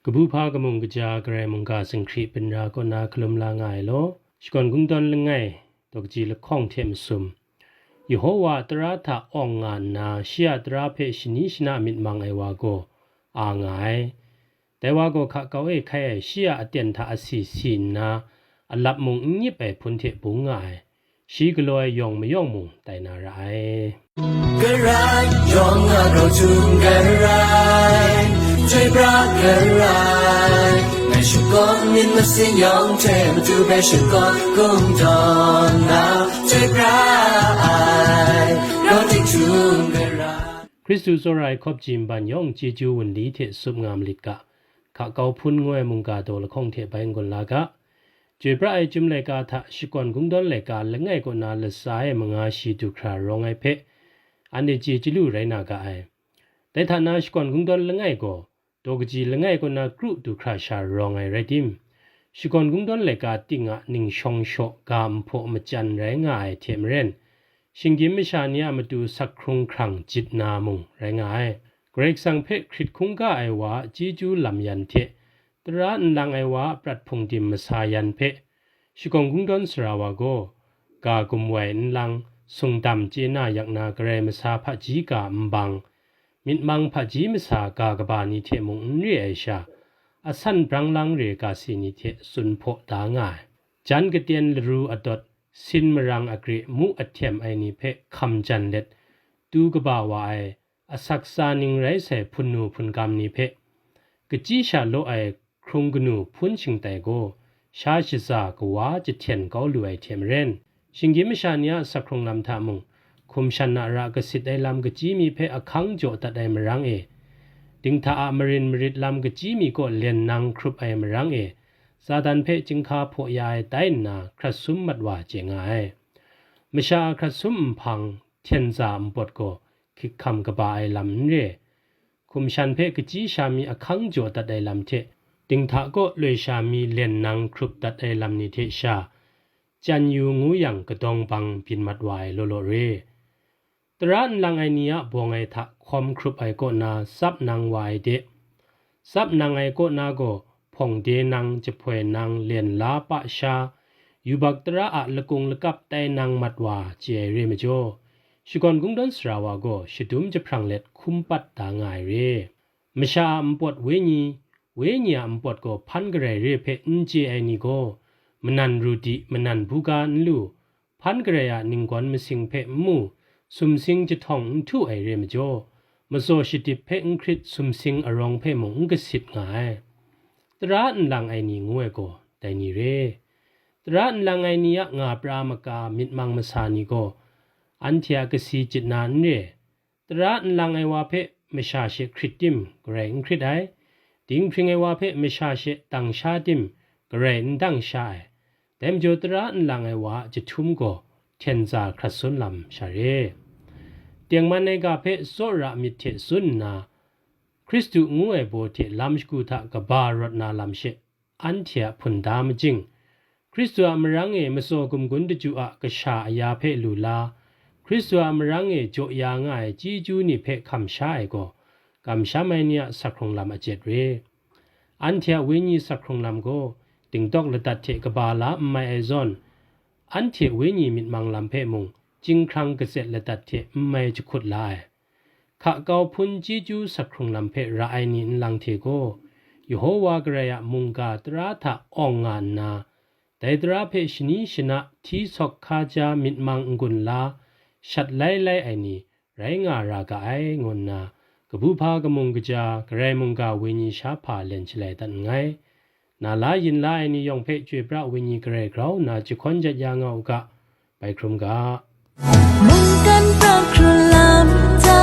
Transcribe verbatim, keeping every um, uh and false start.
Kabu hpa kamung kaja Karai mungga singhkri binra kaw na hkalum la nga ai law, shakawn kungdawn langai, daw kaji lahkawng hte masum, Yehowa a tara hta awng nga nna, shi a tara hpe shani shana myit mang ai wa gaw a nga ai. Dai wa gaw hka kau e hkai ai shi a aten hta asi si nna, alap mung n nyip ai hpun hte bung nga ai. Shi galaw ai yawng mayawng mung tai na ra ai. Karai yawng a grau htum karai, chyoi pra karai, ngai shakawn myit masin yawng hte matu hpe shakawn kungdawn na, chyoi pra ai, grau tik htum karai. Hkristu tsawra ai hkawp ji nban yawng chyeju wunli hte tsup nga malit ga, hka kau hpun ngu ai mungga daw lahkawng hte bai n-gun la ga, Chyoi pra ai chyum laika hta shakawn kungdawn laika langai kaw na latsa e manga shi du hkra rawng ai hpe, anhte chye chyalu rai na ga ai. Dai hta na shakawn kungdawn langai gaw, daw kaji langai kaw na kru du hkra sha rawng ai rai tim, shakawn kungdawn laika ting a ningshawng shaw ga nhpaw machyan rai nga ai hte maren, shinggyim masha ni a matu sak hkrung hkrang jit na mung rai nga ai. Karai Kasang hpe hkrit hkungga ai wa a chyeju lam yan hte, tara nlang ai wa a prat hpungdim masa yan hpe, shakawn kungdawn sara wa gaw, ga gum wai n lang, sungdam chye na yak na karai masa hpaji ga n bang, myit mang hpaji masa ga kaba ni hte mung n re ai sha, asan brang lang re ga si ni hte tsun hpaw da nga ai. Jan katen laru adawt, sin marang agre mu ahtem ai ni hpe hkam jan let, tu kaba wa ai, asak tsa ning rai sai hpunnu hpungam ni hpe, kachyi sha law ai hkrung kanu hpun shingtai gaw, sha shaza kawa jahten kau lu ai hte maren, shinggyim masha ni a sak hkrung lam hta mung, hkum shan a ra kasit ai lam kachyi mi hpe ahkang jaw dat ai marang e, dinghta a marin marit lam kachyi mi kaw len nang hkrup ai marang e, Satan hpe chyinghka hpaw ya ai tai nna hkrat sum mat wa chye nga ai. Masha a hkrat sum nhpang, hten za npawt gaw hkik hkam kaba ai lam n re. Hkum shan hpe kachyi sha mi ahkang jaw dat ai lam hte, dinghta kaw loi sha mi len nang hkrup dat ai lam ni hte sha, chyan yu ngu yang kadawng bang byin mat wa ai law law re. Tara nlang ai ni a bawng ai hta hkawm hkrup ai kaw na tsap nang wa ai de. Tsap nang ai kaw na gaw, hpawng de nang, jahpoi nang, len la pa sha, yubak tara a lakung lakap tai nang mat wa chye ai re majaw, shakawn kungdawn sara wa gaw shadum jahprang let hkum pat da nga ai re. Masha a npawt wenyi, wenyi a npawt gaw hpan garai re hpe n chye ai ni gaw, manan ru di, manan buga n lu, hpan garai a ninggawn masing hpe n mu, sumsing jahtawng n htu ai re majaw, matsaw shadip hpe n hkrit sumsing arawng hpe mung n kasit nga ai. Tara nlang ai ni ngu ai gaw, dai ni re. Tara nlang ai ni a nga pra maka myit mang masa ni gaw, anhte a kasi chit na n re. Tara nlang ai wa hpe masha she hkrit tim, garai n hkrit ai. Dinghpring ai wa hpe masha she dang sha tim, garai n dang sha ai. Dai majaw tara nlang ai wa a jahtum gaw hten za hkrat sun lam sha re. Tengman ai ga hpe tsawra myit hte tsun nna, Hkristu ngu ai baw hte lam shagu hta kaba rawt na lam she, anhte a hpun da majing, Hkristu a marang e matsaw gumgun daju a kasha aya hpe lu la, Hkristu a marang e jaw ya nga ai chyeju ni hpe hkam sha ai gaw, kamsham ai ni a sak hkrung lam a jet re. Anhte a wenyi sak hkrung lam gaw, dingdawk ladat hte kaba la n mai ai zawn, anhte wenyi myit mang lam hpe mung, chyinghkrang katset ladat hte n mai jahkut la ai. Hka kau hpun chyeju sak hkrung lam hpe ra ai ni nlang hte gaw, Yehowa Karai a mungga tara hta awng nga nna, dai tara hpe shani shana hti sawk hkaja myit mang n-gun la, shat lai lai ai ni rai nga ra ga ai, ngu nna, kabu hpa kamung kaja, Karai mungga wenyi sha hpa len shalai dat nngai. Na la yin la ai ni yawng hpe Chyoi pra Wenyi Karai grau nna jahkawn jat ya nga u ga, bai hkrum ga. Mungkan pra hkru lam hta,